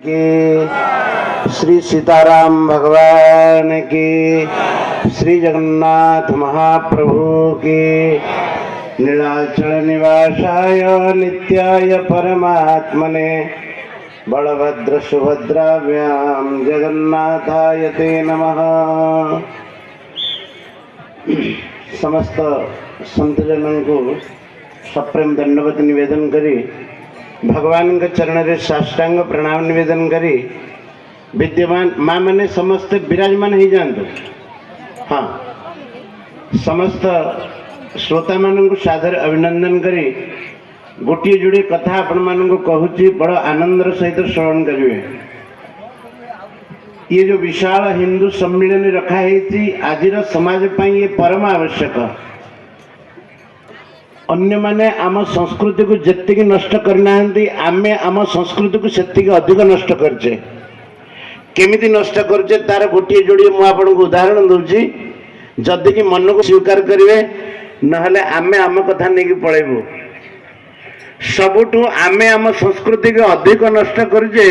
की, श्री सीताराम भगवान की, श्री जगन्नाथ महाप्रभु की। नीलाचल निवासाय नित्याय परमात्मने बलभद्र सुभद्राभ्याम जगन्नाथाय ते नमः। ସମସ୍ତ ସନ୍ତଜନଙ୍କୁ ସପ୍ରେମ ଦଣ୍ଡବତ ନିବେଦନ କରି, ଭଗବାନଙ୍କ ଚରଣରେ ସାଷ୍ଟାଙ୍ଗ ପ୍ରଣାମ ନିବେଦନ କରି, ବିଦ୍ୟମାନ ମା ମାନେ ସମସ୍ତେ ବିରାଜମାନ ହେଇଯାଆନ୍ତୁ। ହଁ, ସମସ୍ତ ଶ୍ରୋତାମାନଙ୍କୁ ସାଦର ଅଭିନନ୍ଦନ କରି ଗୋଟିଏ ଯୋଡ଼ିଏ କଥା ଆପଣମାନଙ୍କୁ କହୁଛି, ବଡ଼ ଆନନ୍ଦର ସହିତ ଶ୍ରବଣ କରିବେ। ଇଏ ଯେଉଁ ବିଶାଳ ହିନ୍ଦୁ ସମ୍ମିଳନୀ ରଖା ହେଇଛି, ଆଜିର ସମାଜ ପାଇଁ ଇଏ ପରମ ଆବଶ୍ୟକ। ଅନ୍ୟମାନେ ଆମ ସଂସ୍କୃତିକୁ ଯେତିକି ନଷ୍ଟ କରିନାହାନ୍ତି, ଆମେ ଆମ ସଂସ୍କୃତିକୁ ସେତିକି ଅଧିକ ନଷ୍ଟ କରିଛେ। କେମିତି ନଷ୍ଟ କରୁଛେ, ତାର ଗୋଟିଏ ଯୋଡ଼ିଏ ମୁଁ ଆପଣଙ୍କୁ ଉଦାହରଣ ଦେଉଛି। ଯଦି କି ମନକୁ ସ୍ୱୀକାର କରିବେ, ନହେଲେ ଆମେ ଆମ କଥା ନେଇକି ପଳେଇବୁ। ସବୁଠୁ ଆମେ ଆମ ସଂସ୍କୃତିକୁ ଅଧିକ ନଷ୍ଟ କରୁଛେ।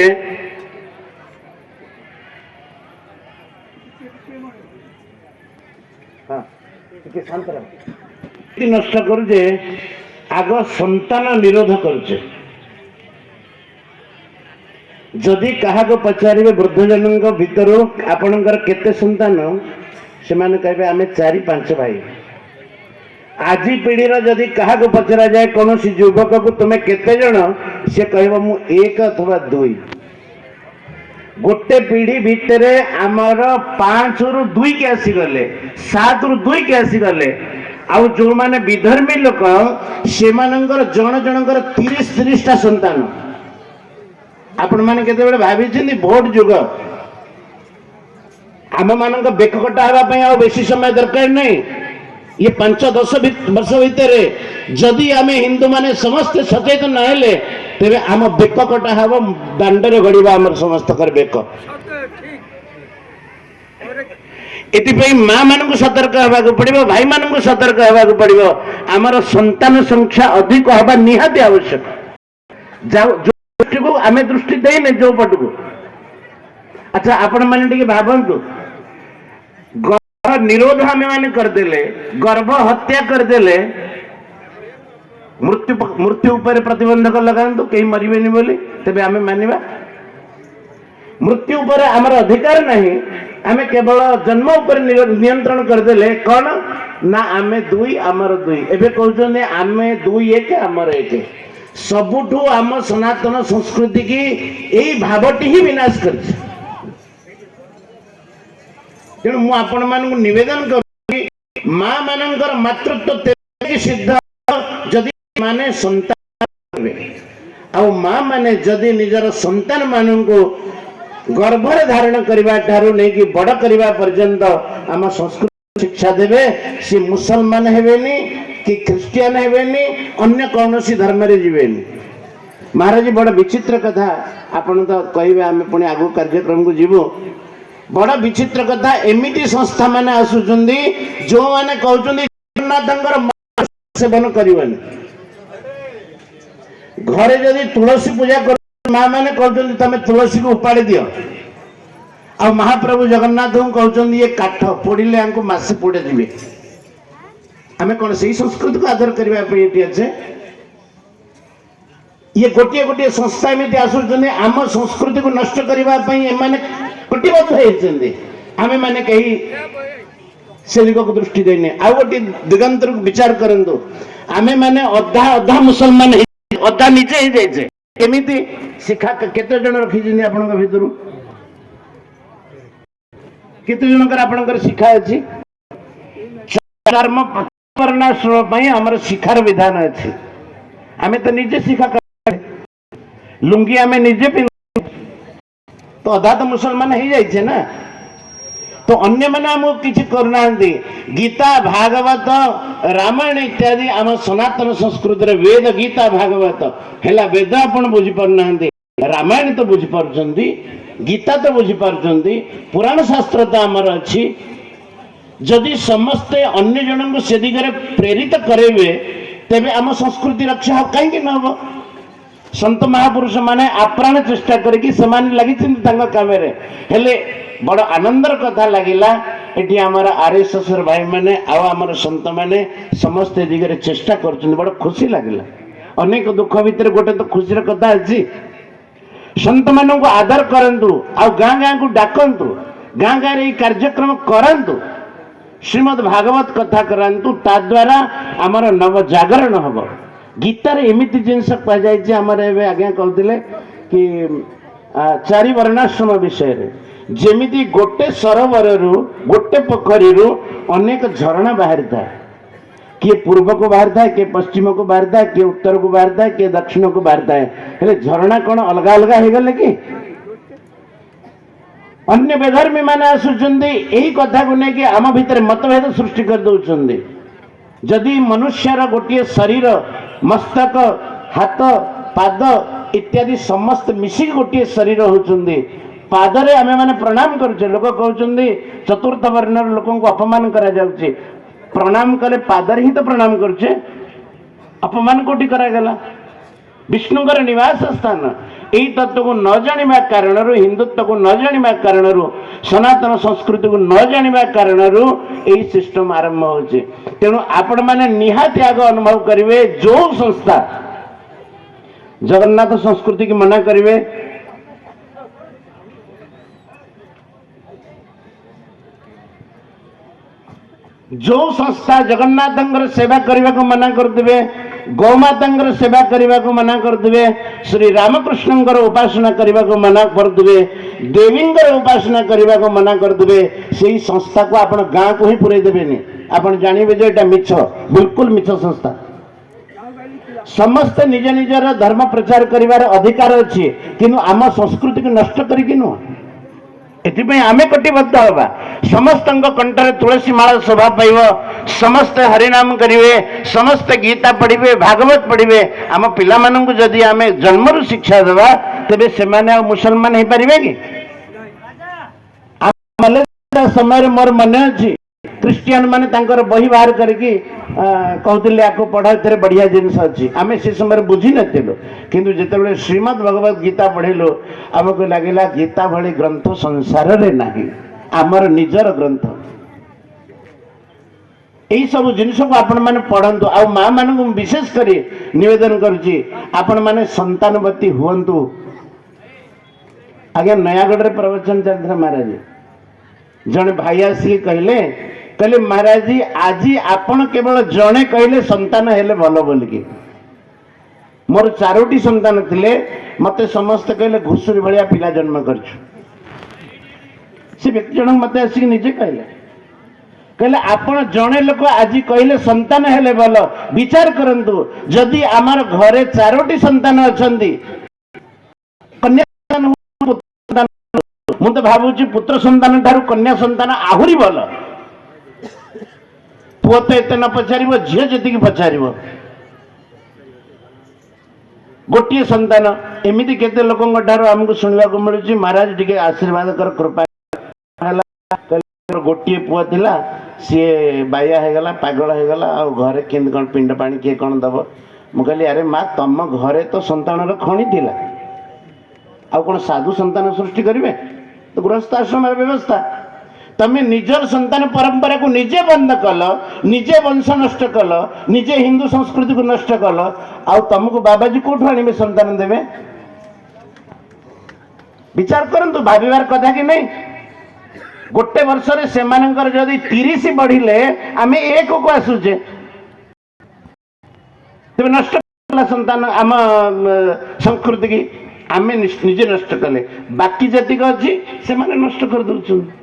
ହଁ, ଟିକେ ଶାନ୍ତ ରହ। ନଷ୍ଟ କରୁଛେ, ଆଗ ସନ୍ତାନ ନିରୋଧ କରୁଛେ। ଯଦି କାହାକୁ ପଚାରିବେ ବୃଦ୍ଧଜନଙ୍କ ଭିତରୁ, ଆପଣଙ୍କର କେତେ ସନ୍ତାନ, ସେମାନେ କହିବେ ଆମେ ଚାରି ପାଞ୍ଚ ଭାଇ। ଆଜି ପିଢ଼ିର ଯଦି କାହାକୁ ପଚରାଯାଏ, କୌଣସି ଯୁବକକୁ, ତୁମେ କେତେ ଜଣ, ସେ କହିବ ମୁଁ ଏକ ଅଥବା ଦୁଇ। ଗୋଟେ ପିଢ଼ି ଭିତରେ ଆମର ପାଞ୍ଚରୁ ଦୁଇକି ଆସିଗଲେ, ସାତରୁ ଦୁଇକି ଆସିଗଲେ। ଆଉ ଯୋଉମାନେ ବିଧର୍ମୀ ଲୋକ, ସେମାନଙ୍କର ଜଣ ଜଣଙ୍କର 30 30ଟା ସନ୍ତାନ। ଆପଣମାନେ କେତେବେଳେ ଭାବିଛନ୍ତି, ଭୋଟ ଯୁଗ, ଆମମାନଙ୍କ ବେକ କଟା ହେବା ପାଇଁ ଆଉ ବେଶୀ ସମୟ ଦରକାର ନାହିଁ। ଇଏ 5 10 ବର୍ଷ ଭିତରେ ଯଦି ଆମେ ହିନ୍ଦୁମାନେ ସମସ୍ତେ ସଚେତନ ହେଲେ, ତେବେ ଆମ ବେକ କଟା ହେବ, ଦାଣ୍ଡରେ ଗଡ଼ିବ ଆମର ସମସ୍ତଙ୍କର ବେକ। ଏଥିପାଇଁ ମା ମାନଙ୍କୁ ସତର୍କ ହେବାକୁ ପଡ଼ିବ, ଭାଇମାନଙ୍କୁ ସତର୍କ ହେବାକୁ ପଡ଼ିବ। ଆମର ସନ୍ତାନ ସଂଖ୍ୟା ଅଧିକ ହେବା ନିହାତି ଆବଶ୍ୟକ। ଯାଉ ଯୋଉ ଦୃଷ୍ଟିକୁ ଆମେ ଦୃଷ୍ଟି ଦେଇନେ ଯୋଉ ପଟକୁ। ଆଚ୍ଛା, ଆପଣମାନେ ଟିକେ ଭାବନ୍ତୁ, ଗର୍ଭ ନିରୋଧ ଆମେ ମାନେ କରିଦେଲେ, ଗର୍ଭ ହତ୍ୟା କରିଦେଲେ, ମୃତ୍ୟୁ ଉପରେ ପ୍ରତିବନ୍ଧକ ଲଗାନ୍ତୁ, କେହି ମରିବେନି ବୋଲି, ତେବେ ଆମେ ମାନିବା। ମୃତ୍ୟୁ ଉପରେ ଆମର ଅଧିକାର ନାହିଁ, ଆମେ କେବଳ ଜନ୍ମ ଉପରେ ନିୟନ୍ତ୍ରଣ କରିଦେଲେ। କ'ଣ ନା ଆମେ ଦୁଇ, ଆମର ଦୁଇ। ଏବେ କହୁଛନ୍ତି ଆମେ ଦୁଇ ଏକ, ଆମର ଏକ। ସବୁଠୁ ଆମ ସନାତନ ସଂସ୍କୃତି କି ଏଇ ଭାବଟି ହିଁ ବିନାଶ କରିଛି। ତେଣୁ ମୁଁ ଆପଣମାନଙ୍କୁ ନିବେଦନ କରୁଛି, ମା ମାନଙ୍କର ମାତୃତ୍ୱ ତେବେ ସିଦ୍ଧ ଯଦି ମାନେ ସନ୍ତାନ କରିବେ। ଆଉ ମା ମାନେ ଯଦି ନିଜର ସନ୍ତାନ ମାନଙ୍କୁ ଗର୍ଭରେ ଧାରଣ କରିବା ଠାରୁ ନେଇକି ବଡ଼ କରିବା ପର୍ଯ୍ୟନ୍ତ ଆମ ସଂସ୍କୃତି ଶିକ୍ଷା ଦେବେ, ସେ ମୁସଲମାନ ହେବେନି କି ଖ୍ରୀଷ୍ଟିଆନ ହେବେନି, ଅନ୍ୟ କୌଣସି ଧର୍ମରେ ଯିବେନି। ମହାରାଜ, ବଡ଼ ବିଚିତ୍ର କଥା, ଆପଣ ତ କହିବେ, ଆମେ ପୁଣି ଆଗକୁ କାର୍ଯ୍ୟକ୍ରମକୁ ଯିବୁ। ବଡ଼ ବିଚିତ୍ର କଥା, ଏମିତି ସଂସ୍ଥା ମାନେ ଆସୁଛନ୍ତି ଯୋଉମାନେ କହୁଛନ୍ତି ଜଗନ୍ନାଥଙ୍କର ସେବନ କରିବନି। ଘରେ ଯଦି ତୁଳସୀ ପୂଜା କରୁ, ମା ମାନେ କହୁଛନ୍ତି ତମେ ତୁଳସୀକୁ ଉପାଡ଼ି ଦିଅ। ଆଉ ମହାପ୍ରଭୁ ଜଗନ୍ନାଥଙ୍କୁ କହୁଛନ୍ତି ଇଏ କାଠ, ପୋଡ଼ିଲେ ଆଙ୍କୁ ମାସେ ପୋଡ଼େ ଯିବେ। ଆମେ କ'ଣ ସେଇ ସଂସ୍କୃତିକୁ ଆଦର କରିବା ପାଇଁ ଏଠି ଅଛେ? ଇଏ ଗୋଟିଏ ଗୋଟିଏ ସଂସ୍ଥା ଏମିତି ଆସୁଛନ୍ତି ଆମ ସଂସ୍କୃତିକୁ ନଷ୍ଟ କରିବା ପାଇଁ। ଏମାନେ କଟିବଦ୍ଧ ହେଇଛନ୍ତି, ଆମେ ମାନେ କେହି ସେ ଦିଗକୁ ଦୃଷ୍ଟି ଦେଇନେ। ଆଉ ଗୋଟିଏ ଦିଗାନ୍ତରକୁ ବିଚାର କରନ୍ତୁ, ଆମେ ମାନେ ଅଧା ଅଧା ମୁସଲମାନ ହେଇ ଅଧା ନିଜେ ହେଇଯାଇଛେ। କେମିତି? ଶିଖା କେତେ ଜଣ ରଖିଛନ୍ତି ଆପଣଙ୍କ ଭିତରୁ? କେତେ ଜଣଙ୍କର ଆପଣଙ୍କର ଶିଖା ଅଛି? ଧର୍ମ ବର୍ଣ୍ଣାଶ୍ରମ ପାଇଁ ଆମର ଶିଖାର ବିଧାନ ଅଛି। ଆମେ ତ ନିଜେ ଶିଖା, ଲୁଙ୍ଗି ଆମେ ନିଜେ ପିନ୍ଧୁ, ତ ଅଧା ତ ମୁସଲମାନ ହେଇଯାଇଛେ ନା? ତ ଅନ୍ୟମାନେ ଆମକୁ କିଛି କରୁନାହାନ୍ତି। ଗୀତା, ଭାଗବତ, ରାମାୟଣ ଇତ୍ୟାଦି ଆମ ସନାତନ ସଂସ୍କୃତିରେ ବେଦ, ଗୀତା, ଭାଗବତ ହେଲା। ବେଦ ଆପଣ ବୁଝିପାରୁନାହାନ୍ତି, ରାମାୟଣ ତ ବୁଝିପାରୁଛନ୍ତି, ଗୀତା ତ ବୁଝିପାରୁଛନ୍ତି, ପୁରାଣ ଶାସ୍ତ୍ର ତ ଆମର ଅଛି। ଯଦି ସମସ୍ତେ ଅନ୍ୟ ଜଣଙ୍କୁ ସେ ଦିଗରେ ପ୍ରେରିତ କରାଇବେ, ତେବେ ଆମ ସଂସ୍କୃତି ରକ୍ଷା କାହିଁକି ନ ହବ? ସନ୍ଥ ମହାପୁରୁଷ ମାନେ ଆପ୍ରାଣ ଚେଷ୍ଟା କରିକି ସେମାନେ ଲାଗିଛନ୍ତି ତାଙ୍କ କାମରେ। ହେଲେ ବଡ଼ ଆନନ୍ଦର କଥା ଲାଗିଲା, ଏଠି ଆମର ଆରଏସ୍ଏସ୍ ର ଭାଇମାନେ ଆଉ ଆମର ସନ୍ଥମାନେ ସମସ୍ତେ ଏ ଦିଗରେ ଚେଷ୍ଟା କରୁଛନ୍ତି। ବଡ଼ ଖୁସି ଲାଗିଲା। ଅନେକ ଦୁଃଖ ଭିତରେ ଗୋଟେ ତ ଖୁସିର କଥା ଅଛି। ସନ୍ଥମାନଙ୍କୁ ଆଦର କରନ୍ତୁ ଆଉ ଗାଁ ଗାଁକୁ ଡାକନ୍ତୁ, ଗାଁ ଗାଁରେ ଏଇ କାର୍ଯ୍ୟକ୍ରମ କରାନ୍ତୁ, ଶ୍ରୀମଦ୍ ଭାଗବତ କଥା କରାନ୍ତୁ। ତା ଦ୍ୱାରା ଆମର ନବଜାଗରଣ ହବ। ଗୀତାରେ ଏମିତି ଜିନିଷ କୁହାଯାଇଛି। ଆମର ଏବେ ଆଜ୍ଞା କହୁଥିଲେ କି ଚାରି ବର୍ଣ୍ଣାଶ୍ରମ ବିଷୟରେ, ଯେମିତି ଗୋଟେ ସରୋବରରୁ, ଗୋଟେ ପୋଖରୀରୁ ଅନେକ ଝରଣା ବାହାରିଥାଏ। କିଏ ପୂର୍ବକୁ ବାହାରିଥାଏ, କିଏ ପଶ୍ଚିମକୁ ବାହାରିଥାଏ, କିଏ ଉତ୍ତରକୁ ବାହାରିଥାଏ, କିଏ ଦକ୍ଷିଣକୁ ବାହାରିଥାଏ। ହେଲେ ଝରଣା କ'ଣ ଅଲଗା ଅଲଗା ହେଇଗଲେ କି? ଅନ୍ୟ ବେଧର୍ମୀ ମାନେ ଆସୁଛନ୍ତି, ଏଇ କଥାକୁ ନେଇକି ଆମ ଭିତରେ ମତଭେଦ ସୃଷ୍ଟି କରିଦେଉଛନ୍ତି। ଯଦି ମନୁଷ୍ୟର ଗୋଟିଏ ଶରୀର, ମସ୍ତକ, ହାତ, ପାଦ ଇତ୍ୟାଦି ସମସ୍ତେ ମିଶିକି ଗୋଟିଏ ଶରୀର ହେଉଛନ୍ତି। ପାଦରେ ଆମେମାନେ ପ୍ରଣାମ କରୁଛେ। ଲୋକ କହୁଛନ୍ତି ଚତୁର୍ଥ ବର୍ଣ୍ଣର ଲୋକଙ୍କୁ ଅପମାନ କରାଯାଉଛି। ପ୍ରଣାମ କଲେ ପାଦରେ ହିଁ ତ ପ୍ରଣାମ କରୁଛେ, ଅପମାନ କୋଉଠି କରାଗଲା? ବିଷ୍ଣୁଙ୍କର ନିବାସ ସ୍ଥାନ। ଏଇ ତତ୍ତ୍ୱକୁ ନ ଜାଣିବା କାରଣରୁ, ହିନ୍ଦୁତ୍ୱକୁ ନ ଜାଣିବା କାରଣରୁ, ସନାତନ ସଂସ୍କୃତିକୁ ନ ଜାଣିବା କାରଣରୁ ଏଇ ସିଷ୍ଟମ ଆରମ୍ଭ ହେଉଛି। ତେଣୁ ଆପଣମାନେ ନିହାତି ଆଗ ଅନୁଭବ କରିବେ, ଯୋଉ ସଂସ୍ଥା ଜଗନ୍ନାଥ ସଂସ୍କୃତିକି ମନା କରିବେ, ଯୋଉ ସଂସ୍ଥା ଜଗନ୍ନାଥଙ୍କର ସେବା କରିବାକୁ ମନା କରୁଥିବେ, ଗୋମାତାଙ୍କର ସେବା କରିବାକୁ ମନା କରୁଥିବେ, ଶ୍ରୀ ରାମକୃଷ୍ଣଙ୍କର ଉପାସନା କରିବାକୁ ମନା କରୁଥିବେ, ଦେବୀଙ୍କର ଉପାସନା କରିବାକୁ ମନା କରୁଥିବେ, ସେଇ ସଂସ୍ଥାକୁ ଆପଣ ଗାଁକୁ ହିଁ ପୁରେଇ ଦେବେନି। ଆପଣ ଜାଣିବେ ଯେ ଏଇଟା ମିଛ, ବିଲକୁଲ ମିଛ ସଂସ୍ଥା। ସମସ୍ତେ ନିଜ ନିଜର ଧର୍ମ ପ୍ରଚାର କରିବାର ଅଧିକାର ଅଛି, କିନ୍ତୁ ଆମ ସଂସ୍କୃତିକୁ ନଷ୍ଟ କରିକି ନୁହଁ। ଏଥିପାଇଁ ଆମେ କଟିବଦ୍ଧ ହେବା। ସମସ୍ତଙ୍କ କଣ୍ଠରେ ତୁଳସୀ ମାଳ ଶୋଭା ପାଇବ, ସମସ୍ତେ ହରିନାମ କରିବେ, ସମସ୍ତେ ଗୀତା ପଢ଼ିବେ, ଭାଗବତ ପଢ଼ିବେ। ଆମ ପିଲାମାନଙ୍କୁ ଯଦି ଆମେ ଜନ୍ମରୁ ଶିକ୍ଷା ଦେବା, ତେବେ ସେମାନେ ଆଉ ମୁସଲମାନ ହେଇପାରିବେ କି? ସମୟରେ ମୋର ମନେ ଅଛି, ଖ୍ରୀଷ୍ଟିଆନ ମାନେ ତାଙ୍କର ବହି ବାହାର କରିକି କହୁଥିଲେ, ଆକୁ ପଢ, ଏଥିରେ ବଢିଆ ଜିନିଷ ଅଛି। ଆମେ ସେ ସମୟରେ ବୁଝିନଥିଲୁ, କିନ୍ତୁ ଯେତେବେଳେ ଶ୍ରୀମଦ୍ ଭଗବତ ଗୀତା ପଢିଲୁ, ଆମକୁ ଲାଗିଲା ଗୀତା ଭଳି ଗ୍ରନ୍ଥ ସଂସାରରେ ନାହିଁ, ଆମର ନିଜର ଗ୍ରନ୍ଥ। ଏଇ ସବୁ ଜିନିଷକୁ ଆପଣମାନେ ପଢନ୍ତୁ। ଆଉ ମା ମାନଙ୍କୁ ମୁଁ ବିଶେଷ କରି ନିବେଦନ କରୁଛି, ଆପଣମାନେ ସନ୍ତାନବତୀ ହୁଅନ୍ତୁ। ଆଜ୍ଞା, ନୟାଗଡ଼ରେ ପ୍ରବଚନ ଚାଲିଥିଲା ମହାରାଜ। ଜଣେ ଭାଇ ଆସିକି କହିଲେ, ମହାରାଜ, ଆଜି ଆପଣ କେବଳ ଜଣେ କହିଲେ ସନ୍ତାନ ହେଲେ ଭଲ ବୋଲିକି। ମୋର ଚାରୋଟି ସନ୍ତାନ ଥିଲେ, ମତେ ସମସ୍ତେ କହିଲେ ଘୁଷୁରୀ ଭଳିଆ ପିଲା ଜନ୍ମ କରିଛୁ। ସେ ବ୍ୟକ୍ତି ଜଣକ ମତେ ଆସିକି ନିଜେ କହିଲେ, ଆପଣ ଜଣେ ଲୋକ ଆଜି କହିଲେ ସନ୍ତାନ ହେଲେ ଭଲ। ବିଚାର କରନ୍ତୁ, ଯଦି ଆମର ଘରେ ଚାରୋଟି ସନ୍ତାନ ଅଛନ୍ତି, କନ୍ୟା ସନ୍ତାନ ହଉ, ପୁତ୍ର ସନ୍ତାନ ହଉ, ମୁଁ ତ ଭାବୁଛି ପୁତ୍ର ସନ୍ତାନ ଠାରୁ କନ୍ୟା ସନ୍ତାନ ଆହୁରି ଭଲ। ପୁଅ ତ ଏତେ ନ ପଚାରିବ, ଝିଅ ଯେତିକି ପଚାରିବ। ଗୋଟିଏ ସନ୍ତାନ, ଏମିତି କେତେ ଲୋକଙ୍କ ଠାରୁ ଆମକୁ ଶୁଣିବାକୁ ମିଳୁଛି, ମହାରାଜ ଟିକେ ଆଶୀର୍ବାଦ କର, କୃପା ହେଲା। କହିଲେ, ଗୋଟିଏ ପୁଅ ଥିଲା, ସିଏ ବାଇଆ ହେଇଗଲା, ପାଗଳ ହେଇଗଲା, ଆଉ ଘରେ କେମିତି କ'ଣ ପିଣ୍ଡ ପାଣି କିଏ କ'ଣ ଦବ? ମୁଁ କହିଲି, ଆରେ ମା, ତମ ଘରେ ତ ସନ୍ତାନର ଖଣି ଥିଲା, ଆଉ କ'ଣ ସାଧୁ ସନ୍ତାନ ସୃଷ୍ଟି କରିବେ? ତ ଗୃହସ୍ଥାଶ୍ରମର ବ୍ୟବସ୍ଥା। ତମେ ନିଜର ସନ୍ତାନ ପରମ୍ପରାକୁ ନିଜେ ବନ୍ଦ କଲ, ନିଜେ ବଂଶ ନଷ୍ଟ କଲ, ନିଜେ ହିନ୍ଦୁ ସଂସ୍କୃତିକୁ ନଷ୍ଟ କଲ, ଆଉ ତମକୁ ବାବାଜୀ କୋଉଠୁ ଆଣିବେ ସନ୍ତାନ ଦେବେ? ବିଚାର କରନ୍ତୁ, ଭାବିବାର କଥା କି ନାହିଁ? ଗୋଟେ ବର୍ଷରେ ସେମାନଙ୍କର ଯଦି 30 ବଢିଲେ, ଆମେ 1କୁ ଆସୁଛେ। ତେବେ ନଷ୍ଟ କଲା ସନ୍ତାନ ଆମ ସଂସ୍କୃତିକି ଆମେ ନିଜେ ନଷ୍ଟ କଲେ। ବାକି ଯେତିକି ଅଛି ସେମାନେ ନଷ୍ଟ କରିଦଉଛନ୍ତି।